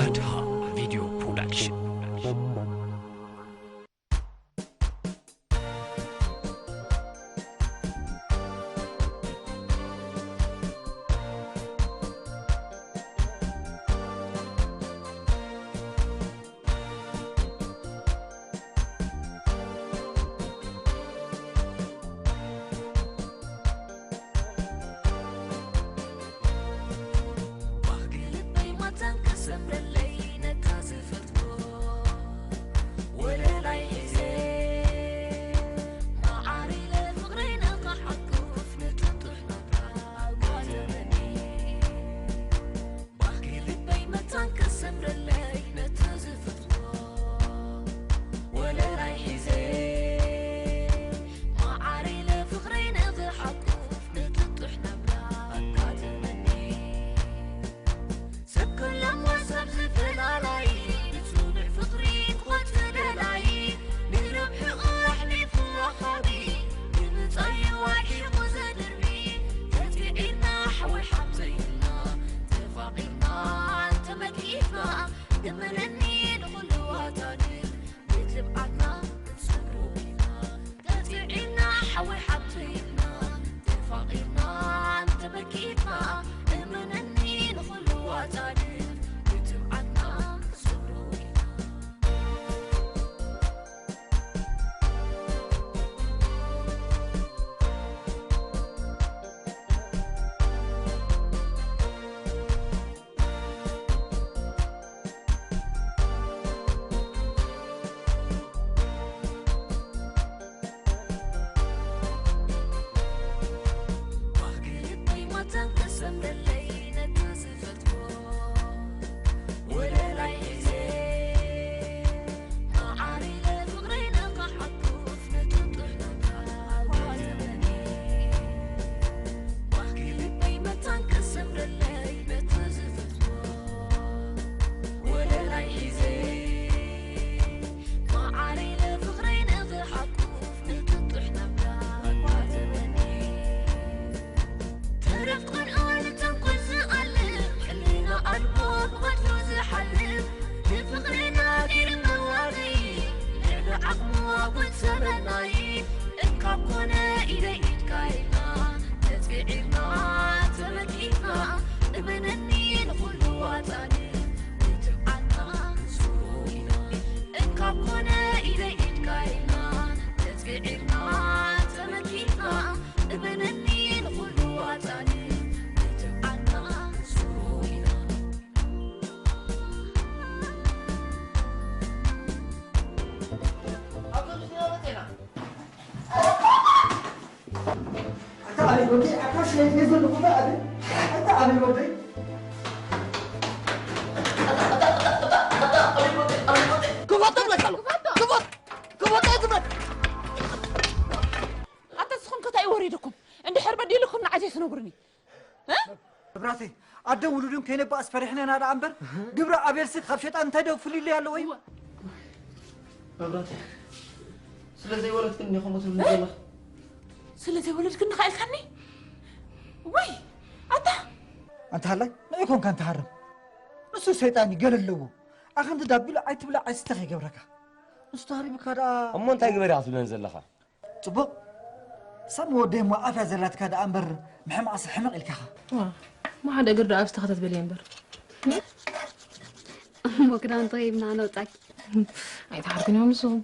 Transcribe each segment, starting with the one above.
ኣድሃ ቪድዮ ፕሮዳክሽን። ባህጊ ልበይ ማታን ከሰምረለይ ነታ ዝፈትዎ ወለላይ ሒዘ ማዓር ኢለ ፍቕረይ ንኽሓቁፍ ንጥጡሕ ናብራ ኣጓደመኒ። ባህጊ ልበይ መታን ከሰምረለይ ነቲ ዝፈትዎ ወለላይ ሒዘ ማዓር ኢለ ፍቕረይ ንኽሓቁፍ ንጥጡሕ ናብራ ኣጋደመኒ። ሰብ ከላሞ ሰብ ዝፈላላይ ብጽኑዕ ፍቕሪ ክኾት ፈደላይ ንረብሕኡ ኣሕሊፉ ወሃቢ ንምጻዩ ኣርሒቑ ዘድርቢ ተጽዒርና ሓወይ ሓብተይ ኢልና ተፋቒርና እንተመኪትና እመነኒ ንኹሉ ዋጣ ድል ብትብዓትና ክንሰግሮ ኢና። ተጽዒርና ሓወይ ሓብተይ ኢልና ተፋቒርና እንተመኪትና እመነኒ ንኹሉ ዋጣ ድል ብትብዓትና ክንሰግሮ ኢና። ባህጊ ልበይ ማታን ከሰምረለይ ነታ ዝፈትዎ ወለላይ ሒዘ ማዓር ኢለ ፍቕረይ ንኽሓቁፍ ንጥጡሕ ናብራ ኣጓደመኒ። ባህጊ ልበይ መታን ከሰምረለይ ነቲ ዝፈትዎ ወለላይ ሒዘ ማዓር ኢለ ፍቕረይ ንኽሓቁፍ ንጥጡሕ ናብራ ኣጓደመኒ። ተረፍ ቅንኦ ንተንኮል ዝኣልም ሕልና ኣልቦ ብቐትሉ ዝሓልም ንፍቕርና ገይሩ መዋረይ ልዕሊ ዓቕሙ ኣጎንሰበናይ እንካብ ኮነ ኢደይ ኢድካ ኢልና ተጽዒርና ተመኪትና እመነኒ ንኹሉ ዋጣኒ ንትብዓትና ንስሩ ኢና እንካብ ኮነ ኢደይ ኢድካ ኢልና ተጽዒርና ተመኪትና እመነኒ ንኹሉ ዋጣኒ ንትብዓትና ንስሩ ኢና። ኣታ ኣበይ ወደይ? ኣታ ስለይ ገዘ ንኹሉ ኣበይ? ኣታ ኣበይ ወደይ? ክፈቶ እብለካ ኣለኹ። ክፈት! ክፈቶ እየ ዝብለካ። ኣታ ንስኹም ከ እንታይ እዩ ወሪድኩም? እንድሕር በዲሉኩም ንዓይ ዘይትነግሩኒ? እ? መብራህተይ፣ ኣደን ውሉድን ከይነባእስ ፈሪሕና ኢና ደኣ እምበር፣ ግብረ ኣቤልሲ ካብ ሸይጣን እንታይ ዶ ፍልልይ ኣለዎ እዩ? መብራህተይ፣ ስለ ዘይወለድክኒ ዲኹም ትብልኒ ዘለኻ? ስለ ዘይወለድክኒ ኸ ኢልካኒ? ወይ፣ ኣታ! ኣንታ ሃላይ፣ ንዑ ኮንካ እንተሃርም። ንሱ ሰይጣን እዩ፣ ገለ ኣለዎ። ኣኸንዲ ዳቢሉ ኣይትብላዕ ኣይስተ ከይገብረካ። ንሱ ተሃሪሙካ ደኣ እሞ እንታይ ግበር ኢኻ ትብለኒ ዘለኻ? ጽቡቕ። ሳሚ ወደይ እሞ ኣፍያ ዘላትካ ደኣ እምበር፣ ምሕማቕሲ ሕመቕ ኢልካኻ። ዋ፣ እሞ ሓደ እግር ደኣ ኣብ ዝተኸተት በልየ እምበር። እሞ ክዳን ተወሂብና ነውጻኪ። ኣይተሓርኩን እዮም ንስኹም።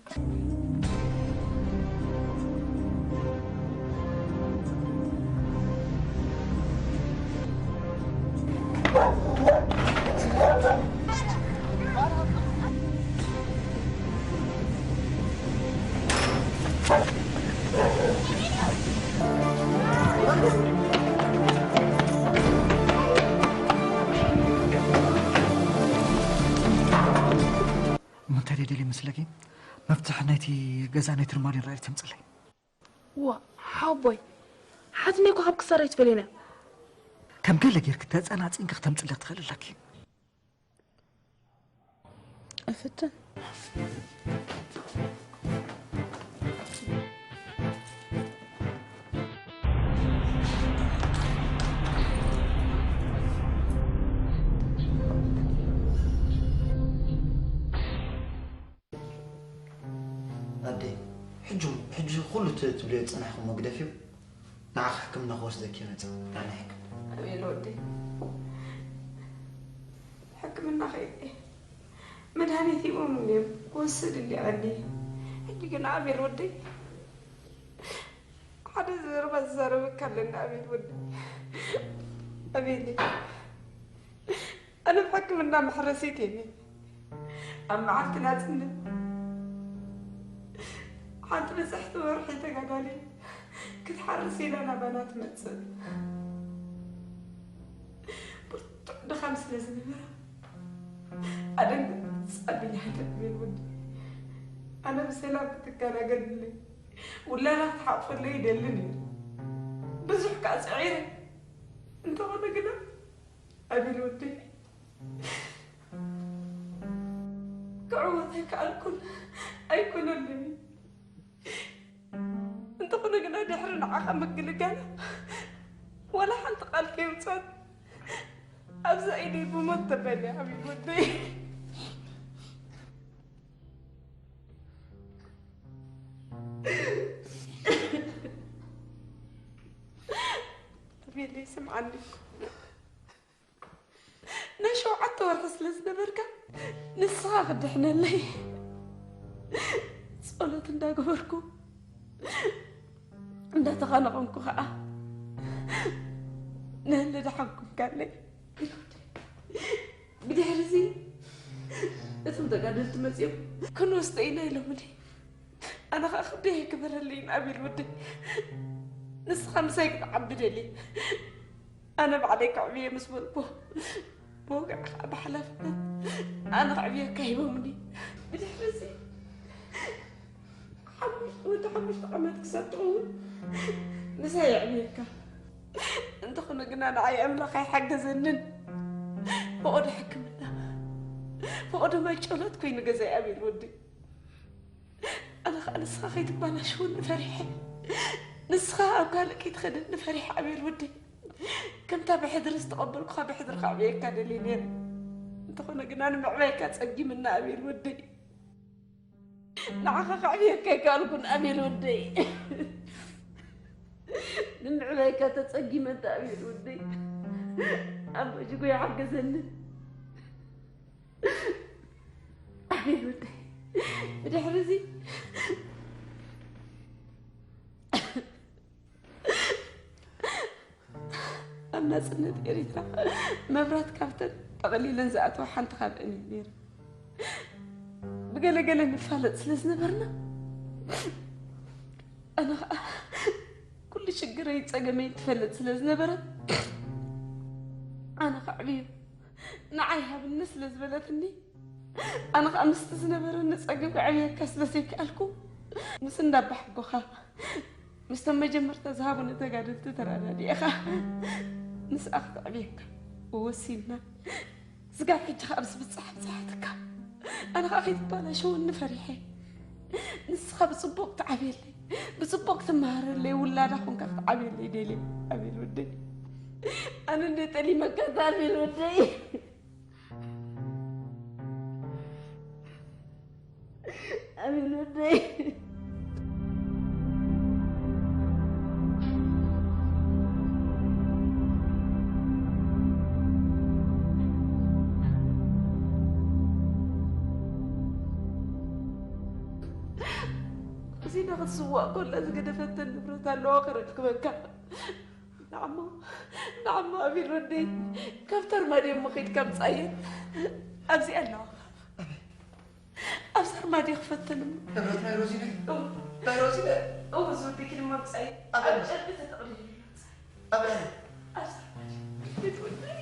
እሞ እንታይ ደልየ መስለኪ? መፍትሒ ናይቲ ገዛ ናይ ትርማሊን ራእይ ተምጽለይ። ዋ፣ ሓቦይ፣ ሓትነይ እኮ ካብ ክሳድ ኣይትፈልየን እያ። ከም ገለ ጌርኪ ተጸናጺንኪ ክተምጽለይ ትኽእሊ ኣለኪ። እፍትን። ሕጂ፣ ሕጂ ኩሉ እቲ ትብልዮ ዝጸናሕኩሞ ግደፍዮ። ንዓኺ ሕክምና ክወስደኪ መጽእ። ኣነ ሕክምና። ኣቤል ወደይ፣ ሕክምና ከይደ መድሃኒት ሂቦምኒ እዮም፣ ክወስድ እኒኣኒ። ሕጂ ግን ኣቤል ወደይ፣ ሓደ ዘረባ ዝዛረበካ ኣለኒ ኣቤል ወደይ። ኣቤል፣ ኣነ ብሕክምና መሕረሲት እየ። ኣብ መዓልቲ ናጽነት ሓንቲ ብጽሕቲ ወርሒ ተጋዳሊ ክትሓርስ ኢላ ናባና ትመጽእ። ብርቱዕ ድኻም ስለ ዝነበራ ኣደንግጽ ኣቢላ ሃደር ቤል ወዲ። ኣነ ብሰላም ክትገላገልለይ ውላዳ ክትሓቕፈለይ ይደሊ ነይሩ። ብዙሕ ከኣ ጽዒረ። እንተኾነ ግና ኣቤል ወደይ፣ ክዕወት ኣይከኣልኩን፣ ኣይኮነለይን። እንተኾነ ግና ድሕሪ ንዓኻ ምግልጋላ ዋላ ሓንቲ ቃል ከየውጻት ኣብዛ ኢደይ ብሞት ተበልያ ኣቤል ወደይ። ኣቤለይ ስምዓኒ። ናይ ሸውዓተ ወርሒ ስለ ዝነበርካ ንስኻ ክድሕነለይ ጸሎት እንዳገበርኩ እንዳተኻነቐንኩ ኸኣ ንህሊ ደሓንኩምካለይ። ብድሕሪ እዚ እቶም ተጋደልቲ መጺኦም ክንወስዶ ኢና ኢሎምኒ። ኣነ ኸኣ ክብደይ ኣይግበረለይን ኣቤል ወደይ። ንስኻ ምሳይ ክትዓቢ ደልየ። ኣነ ባዕለይ ከዕብየ ምስ በልኩ ብወግዒ ከዓ ብሓላፍነት ኣነ ከዕብየካ ሂቦምኒ። ብድሕሪ እዚ ሓሙሽተ ወዲ ሓሙሽተ ዓመት ክሳብ ትኸውን ምሳይ የዕብየካ። እንተኾነ ግና ንዓይ ኣምላኽ ኣይሓገዘንን። ፈቐዶ ሕክምና ፈቐዶ ማይ ጨሎት ኮይኑ ገዛይ ኣቤል ወዲ። ኣነ ኸዓ ንስኻ ከይትባላሽወኒ ፈሪሐ፣ ንስኻ ኣብ ካልእ ከይትኸደኒ ፈሪሐ ኣቤል ወደይ። ከምታ ብሕድሪ ዝተቐበልኩኻ ብሕድሪ ከዕብየካ ደልየ ነይረ። እንተኾነ ግና ንምዕባይካ ጸጊምና ኣቤል ወደይ። ንዓኻ ከዕብየካ ኣይከኣልኩን ኣቤል ወደይ። ንምዕባይካ ተጸጊመ እንተ ኣቤል ወደይ ኣባ ጅጎ ይሓገዘኒ። ኣቤል ወደይ፣ ብድሕሪ እዚ ኣብ ናጽነት ኤሪትራ መብራት ካብተን ጠቕሊለን ዝኣተዋ ሓንቲ ካብአን እየ ነይረ። ብገለገለ ንፋለጥ ስለ ዝነበርና ኣነ ኸኣ ኩሉ ሽግረይ ጸገመይ ትፈልጥ ስለ ዝነበረት ኣነ ከዕብዮ ንዓይ ሃብኒ ስለ ዝበለትኒ ኣነ ኸኣ ምስቲ ዝነበረኒ ጸገም ከዕብየካ ስለ ዘይከኣልኩ ምስ እንዳባሕጎኻ ምስቶም መጀመርታ ዝሃቡኒ ተጋደልቲ ተረዳዲእኻ ንስኣ ክትዕብየካ ወሲንና። ስጋብ ሕጂ ከኣ ምስ ብጻሕ ብጻሕትካ ኣነ ከኣ ከይትባላሸወኒ ፈሪሐ። ንስኻ ብጽቡቕ ትዓብየለይ፣ ብጽቡቕ ትመሃረለይ ውላዳ ኮንካ ክትዓብየለይ ደልየ። ኣቤል ወደይ ኣነ እንደ ጠሊመካ ኣቤል ወደይ። ኣቤል ወደይ። እዚና ክትስዋእ ከላ ዝገደፈተን ንብረት ኣለዋ ክረክበካ። ንዓሞ ንዓሞ ኣቤል ወደይ፣ ካብታ ኣርማድዮ እሞ ከይድካ ምጻየን። ኣብዚኣ ኣለዋ። ኣብዚ ኣርማድዮ ክፈተን እሞ። ንብረት ናይ ሮዚነ? እው። ናይ ሮዚነ? እው፣ ዝወደኪ ድማ ምጻየ። ኣብ ኣብ ጨርቂ ተጠቕሊሉ ኣሎ። ኣብ ኣብዚ ኣርማድዮ። ቤት ወደይ።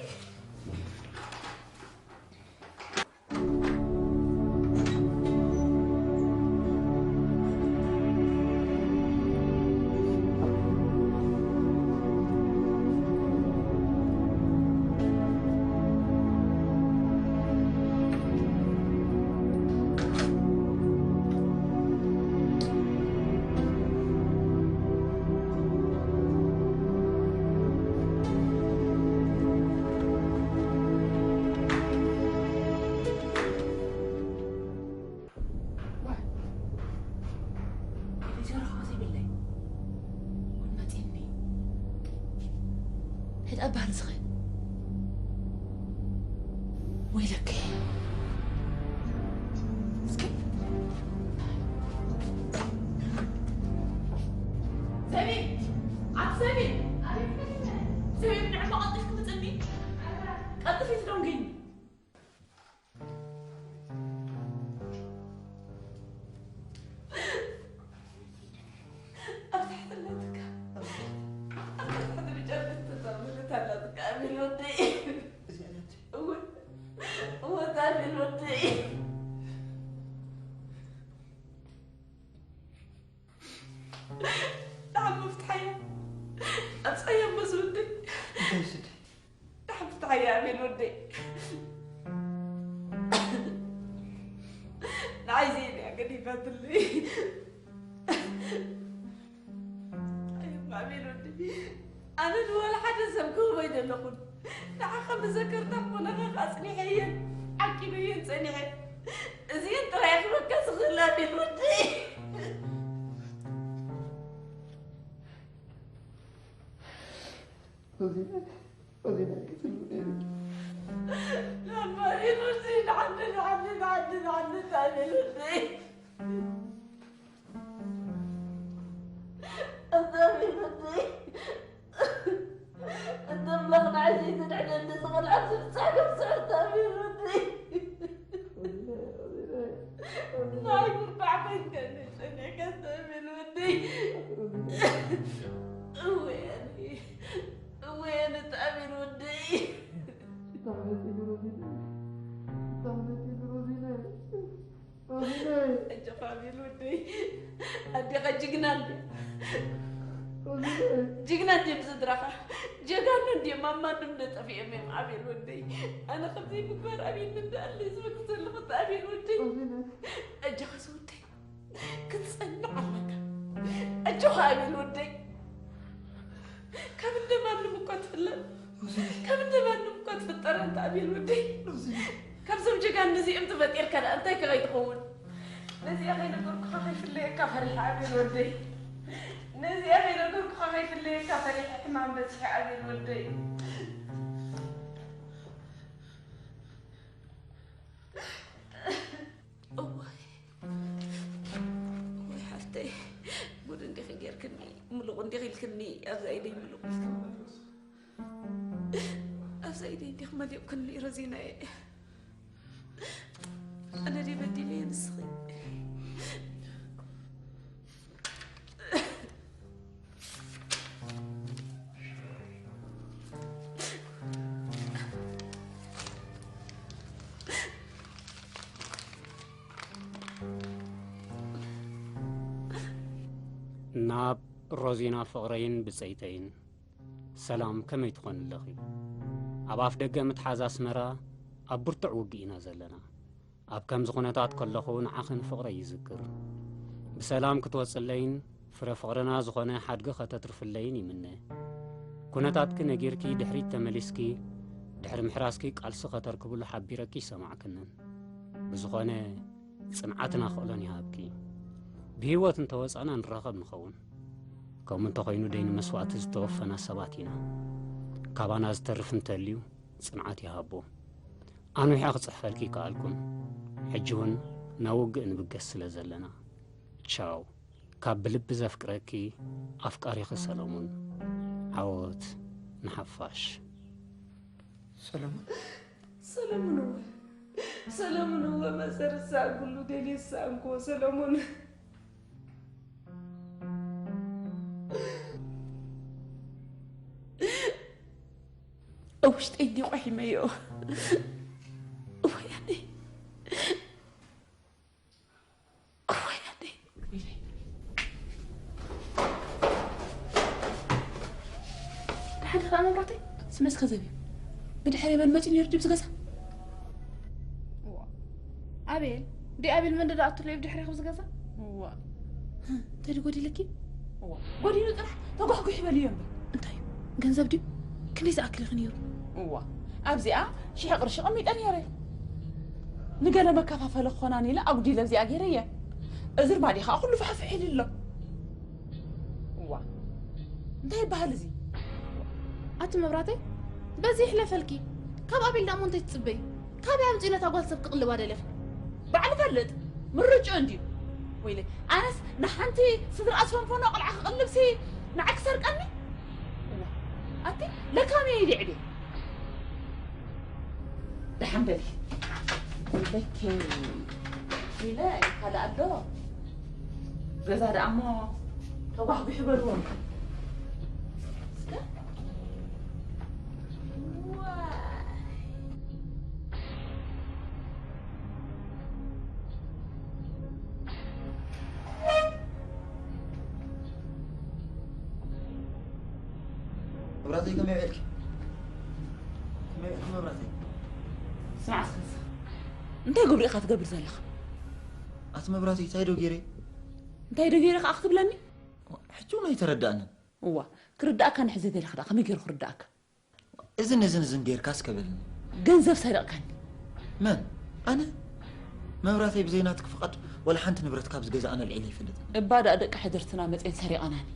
ኣባህር ዝኸ ወይለከ እስኪ ሰሚም ኣቲ ሰሚም ሰሚም ንዕማ ቀልጢፍ ክትፅኒ ቀልጢፍ ይትደንግኝ ኣብ ትሕቲ ኣለትካ ኣብ ትሕቲ ብጨርቂ ዝተጠቕለለት ኣለትካ ኣሚል ወደይ እወ እወ ኣሚል ወደይ ደሓን ምፍትሓያ ኣምፀያ መዝውዲ እንታይ ስዲ ደሓን ፍትሓያ ኣቤል ወደይ ንዓይ ዘይድያ ገዲፋትለይ ኣቤል ወደይ ኣነ ንወላ ሓደ ሰብ ክህቦ ኣይደለኹን ንዓኻ መዘከርታ ክኾነኻ ኣፅኒሐየን ዓቂበየን ፀኒሐ እዚን ጥራይ ክበካ ዝኽእል ኣቤል ወደይ እንተ ኣምላኽ ንዓይ ዘይትድሕነኒ ዝቐልዓት ዝብጻሕ ከም ስዕርቲ ኣሜን ወደይ ናይ ጉርባዕ ኮይንከኒ ጸኒሕካ ተኣሜን ወደይ እወ ኣነ እወ ኣነ ተኣሜን ወደይ ኣጆኻ ኣቤል ወደይ ኣዴኻ ጅግና እንድያ ጅግና እንድዮም ስድራኻ ጀጋኑ እንድዮም ኣብ ማንም ደጠፊኦም እዮም ኣቤል ወደይ ኣነ ከምዘይ ምግባር ኣቤል ምንዳኣለ ዝበክ ዘለኹ ኣቤል ወደይ ኣጆኻ ዝወደይ ክትጸንዕ ኣለካ ኣጆኻ ኣቤል ወደይ ካብ እንደ ማንም እኳ ትፍለጥ ካብ እንደ ማንም እኳ ትፍጠር ኣንተ ኣቤል ወደይ ካብዞም ጀጋን ነዚኦም ተፈጢርካ ደኣ እንታይ ከ ከይትኸውን ነዚኣ ከይነገርኩኻ ከይፍለየካ ፈሪሐ ኣቤል ወደይ ነዚኣ ከይነገርኩኻ ከይፍለየካ ፈሪሐ ሕማም በዚሐ ኣቤል ወደይ እዋይ እዋይ ሓፍተይ ጉድ እንዲኺ ጌርክኒ ምሉቕ እንዲኺ ኢልክኒ ኣብዛ ኢደይ ምሉቕ ኢልክኒ ኣብዛ ኢደይ እንዲኺ መሊቕክኒ ረዚናየ ኣነ ድየ በዲለየ ንስኺ ናብ ሮዚና ፍቕረይን ብጸይተይን ሰላም ከመይ ትኾኒ ኣለኺ? ኣብ ኣፍደገ ምትሓዝ ኣስመራ ኣብ ብርቱዕ ውግእ ኢና ዘለና። ኣብ ከምዚ ኩነታት ከለኹ ንዓኽን ፍቕረይ ይዝክር። ብሰላም ክትወጽለይን ፍረ ፍቕርና ዝኾነ ሓድጊ ከተትርፍለይን ይምነ። ኩነታትኪ ነጊርኪ ድሕሪት ተመሊስኪ ድሕሪ ምሕራስኪ ቃልሲ ከተርክብሉ ሓቢረኪ ይሰማዕክንን። ብዝኾነ ጽንዓትን ኣኽእሎን ይሃብኪ። ብህይወት እንተወጻና ንራኸብ ንኸውን። ከምኡ እንተኾይኑ ደይ ንመስዋእቲ ዝተወፈና ሰባት ኢና። ካባና ዝተርፍ እንተልዩ ጽንዓት ይሃቦ። ኣንዊሐ ክጽሕፈልኪ ኣይከኣልኩን። ሕጂ እውን ናብ ውግእ ንብገስ ስለ ዘለና። ቻው። ካብ ብልቢ ዘፍቅረኪ ኣፍቃሪኺ ሰለሙን። ዓወት ንሓፋሽ። ሰለሙን ሰለሙን እወ ሰለሙን እወ መሰረት ዝሰኣንኩሉ ደልየ ዝሰኣንክዎ ሰለሙን ኣብ ውሽጠይ እንዲ ቆሒመዮ እወ ያኔ ደሓን ዲኻ መብራህተይ? ስመስ ከዘብ እዩ። ብድሕሪ መን መፂኡ ነይሩ ድዩ ኣብዚ ገዛ? ኣቤል? ዲ ኣቤል መን ደኣ ኣትሎ እዩ ብድሕሪ ኣብዚ ገዛ? እንታይ ድዩ ጎዲልኪ? ጎዲሉ ጥራሕ ተጓሕጒሒ በልዮ እምበር። እንታይ እዩ? ገንዘብ ድዩ? ክንደይ ዝኣክል ኢኺ ነይሩ? እዋ ኣብዚኣ ሽሕ ቅርሺ ቀሚጠ ነይረ። ንገለ መከፋፈሊ ክኾናኒ ኢለ ኣጉዲለ ኣብዚኣ ገይረየ። እዚ ድማ ዲኻ ኩሉ ፋሕፍሕ ኢሉ ኣሎ። እዋ እንታይ ይበሃል እዚ? ኣቲ መብራተይ፣ በዚ ይሕለፈልኪ። ካብ ኣቤል ዳሞ እንታይ ትጽበይ? ካበይ ኣምጺኡ ነታ ጓል ሰብ ክቕልባ ደለኺ? ባዕሉ ፈልጥ፣ ምርጭኡ እንድዩ። ወይለ፣ ኣነስ ንሓንቲ ስድራ ኣስፈንፈኖ ቆልዓ ክቕልብሲ ንዓይ ክሰርቀኒ? ኣቲ ለካሚ ይድዕድ። ደሓን በሊ። ለኪ ኢለ ካልእ ኣሎ። ገዛ ደኣ እሞ ተጓሕጒሑ በልዎም። እስከ ዋይ። መብራተይ ከመይ ውዒልኪ? ከመይ ውዒልኪ መብራተይ? ስማዕ እስከ፣ እንታይ ግብሪ ኢኻ ትገብር ዘለኻ? ኣቲ መብራተይ እንታይ ዶ ገይረ? እንታይ ዶ ገይረ ከኣ ክትብለኒ? ሕጂ እውን ኣይተረዳእንን። እዋ፣ ክርዳእካ ንሕዚ ደለኻ ደኣ ከመይ ገይሩ ክርዳእካ? እዝን እዝን እዝን ጌርካስ ከበልኒ። ገንዘብ ሰሪቕካኒ። መን? ኣነ? መብራተይ ብዘይ ናትኪ ፍቓድ ወላ ሓንቲ ንብረት ካብ ዝገዛእን ኣልዒለ ኣይፈልጥን። እባ ደኣ ደቂ ሕድርትና መጼን ሰሪቐናኒ።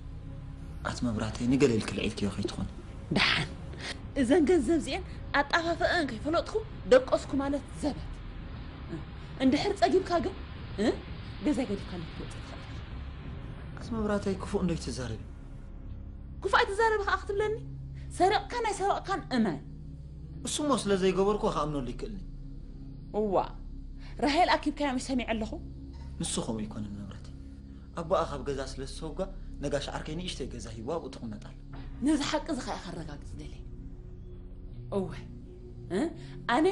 ኣቲ መብራተይ ንገለ ኢልኪ ልዒልክዮ ከይትኾኒ። ደሓን። እዘን ገንዘብ እዚኤን ኣጣፋፍአን ከይፈለጥኩ ደቀስኩ ማለት ዘበት። እንድሕር ጸጊብካ ግን፣ እ? ገዛይ ገዲፍካኒ ክትወጽእ ትኽእል ኢኻ። ኣቲ መብራተይ ክፉእ እንዶ ኣይትዛረቢ። ክፉእ ኣይትዛረቢ ከኣ ክትብለኒ? ሰሪቕካን ኣይሰረቕካን እመን። እሱሞ ስለ ዘይገበርኩ ክኣምነሉ ይክእልኒ። እዋ፣ ራሄል ኣኪብካያ ምሽ ሰሚዐ ኣለኹ። ንሱ ከምኡ ኣይኮነን መብራተይ። ኣቦኣ ካብ ገዛ ስለ ዝሰጓ ነጋሽ ዓርከይ ንእሽተይ ገዛ ሂቡ ኣብኡ ትቕመጥ ኣላ። ነዚ ሓቂ እዚ ከኣ ከረጋግጽ ደልየ። እወ፣ እ? ኣነ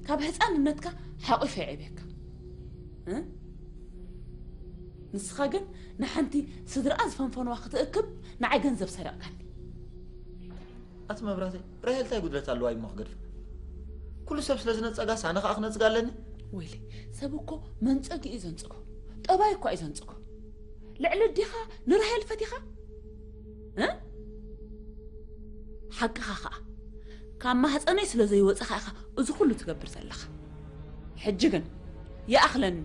ካብ ህጻንነትካ ሓቑፈ የዕብየካ። እ? ንስኻ ግን ንሓንቲ ስድራኣ ዝፈንፈንዋ ክትእክብ ንዓይ ገንዘብ ሰሪቕካኒ። ኣቲ መብራተይ፣ ራሄል እንታይ ጉድለት ኣለዋ እሞ ክገድፋ? ኩሉ ሰብ ስለ ዝነጸጋስ ኣነ ከኣ ክነጽጋ ኣለኒ? ወይለይ፣ ሰብ እኮ መንጸጊ እዩ ዘንጽጎ። ጠባይ እኳ እዩ ዘንጽጎ። ልዕሊ ኣዴኻ ንራሄል ፈቲኻ? እ? ሓቅኻ ኸኣ። ካብ ማህጸነይ ስለ ዘይወጸኻ ኢኻ እዚ ኩሉ ትገብር ዘለኻ። ሕጂ ግን ይኣኽለኒ፣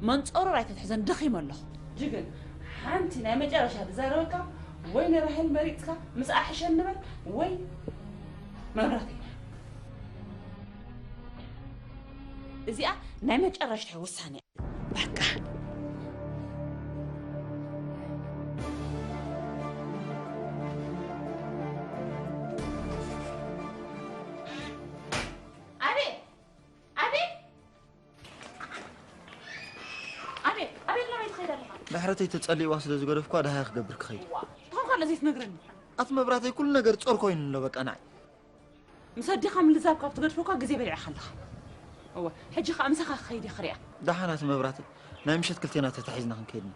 መንጸሮር ኣይተትሕዘን፣ ደኺመ ኣለኹ። ሕጂ ግን ሓንቲ ናይ መጨረሻ ዝዛረበካ፣ ወይ ንራሄል መሪጽካ ምስኣ ሕሸኒ በል፣ ወይ መብራተይ። እዚኣ ናይ መጨረሽታ ውሳኔ እያ። በቃ። ኣቤል! ኣቤል! ኣቤል! ኣቤል! ናበይ ትኸይድ ኣለኻ? ድሕረተይ ተጸሊእዋ ስለ ዝገደፍኳ ደሃይ ክገብር ክኸይድ። ዋ! እንታይ ኾንካ ኣለዚ ትነግረኒ? ኣቲ መብራተይ ኩሉ ነገር ጾር ኮይኑ ኣሎ በቃ ንዓይ። ምስ ኣዴኻ ምልዛብ ካብ ትገድፈኳ ግዜ በሊዕኻ ኣለኻ። እወ፣ ሕጂ ኸኣ ምሳኻ ክኸይድ እየ ክሪኣ። ደሓን ኣቲ መብራተይ፣ ናይ ምሸት ክልቴና ተታሒዝና ክንከይድ ኢና።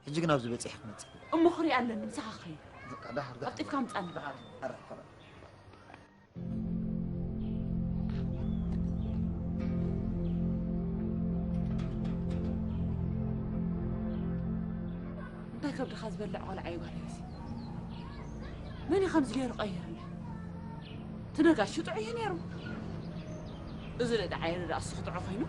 ሕጂ ግን ኣብዚ በጺሐ ክመጽእ። እሞ ክሪኣ ኣለኒ፣ ምሳኻ ክኸይድ። በቃ ደሓር፣ ደሓር። ቀልጢፍካ ምጻኒ። ደሓር፣ ደሓር፣ ደሓር። እንታይ ከብድኻ ዝበልዕ ቆልዓ እዩ ጓለይሲ? መን እዩ ከምዚ ገይሩ ቀይርኒ? እቲ ነጋሽ ጥዑይ እዩ ነይሩ። እዚ ደኣ ዓይኒ ደኣ እሱ ክጥዑ ኮይኑ?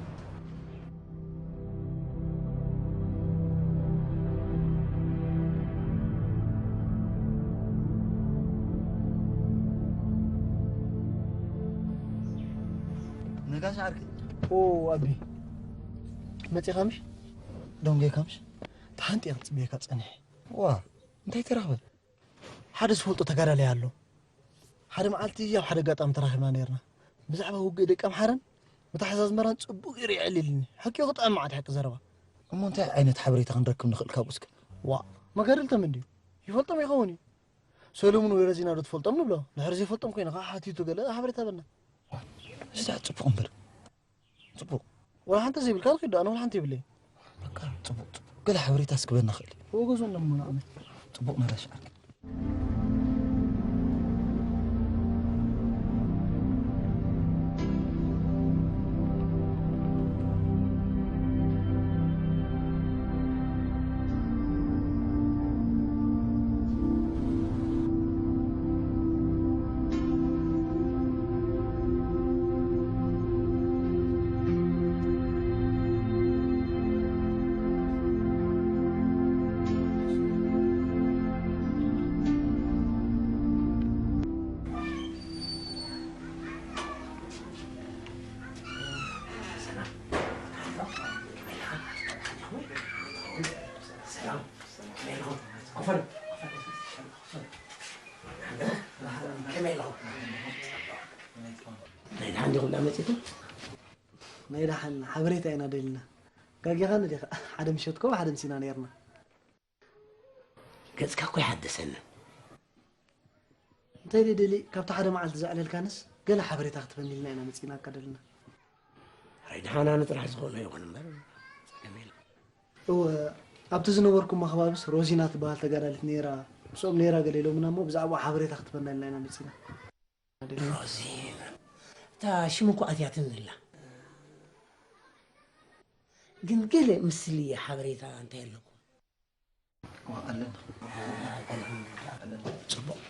ነጋሽ ዓርከይ። ኦ ኣቢ፣ መጺኻ ምሽ? ደንጎይካ ምሽ? ተሓንጢ እየ ክጽበየካ ጸኒሐ። ዋ፣ እንታይ ተረኽበ? ሓደ ዝፈልጦ ተጋዳላይ ኣሎ። ሓደ መዓልቲ ኣብ ሓደ ኣጋጣሚ ተራኺብና ነይርና። ብዛዕባ ውግእ ደቂ ኣምሓራን ምትሕዛዝ ኣስመራን ጽቡቕ ገይሩ የዕሊልኒ። ሓቂኡ ክጥዕም መዓት ሓቂ ዘረባ። እሞ እንታይ ዓይነት ሓበሬታ ክንረክብ ንኽእል ካብኡ እስከ? ዋእ፣ መጋድልቶም እንድዩ። ይፈልጦም ይኸውን እዩ። ሰለሙን ወይ ረዚና ዶ ትፈልጦም ንብሎ። ድሕሪ ዘይፈልጦም ኮይና ከዓ ሓቲቱ ገለ ሓበሬታ በልና። እዚ ደኣ ጽቡቕ እምበር። ጽቡቕ። ወላ ሓንቲ ዘይብልካ ንኺድ፣ ኣነ ወላ ሓንቲ የብለይ። በቃ፣ ጽቡቕ፣ ጽቡቕ። ገለ ሓበሬታ እስክበና ኽእል። ወገዞ እንደሞ ንዓመት። ጽቡቕ ነጋሽ ዓርከይ። ደሓን ዲኹም ደኣ መጺኹም? ናይ ደሓን ሓበሬታ ኢና ደሊና። ጋጊኻ ንዲኻ? ሓደ ምሸት ኮ ሓደ ምሲና ነይርና። ገጽካ እኮ ይሓደሰኒ። እንታይ ደደሊ ካብቲ ሓደ መዓልቲ ዘዕለልካንስ ገለ ሓበሬታ ክትበኒ ኢልና ኢና መጺእናካ ደሊና። ኣይ ደሓን ኣነ ጥራሕ ዝኾነ ይኹን እምበር ጸገም የለን። እወ ኣብቲ ዝነበርኩሞ ከባብስ ሮዚና ትበሃል ተጋዳሊት ነይራ ምስኦም ነይራ ገለ ኢሎምና እሞ ብዛዕባኡ ሓበሬታ ክትበና ኢልና ኢና መጺና። ሮዚና እታ ሽም እኮ ኣትያትኒ ኣላ። ግን ገለ ምስሊ ሓበሬታ እንታይ ኣለኩም? ኣለና ጽቡቕ።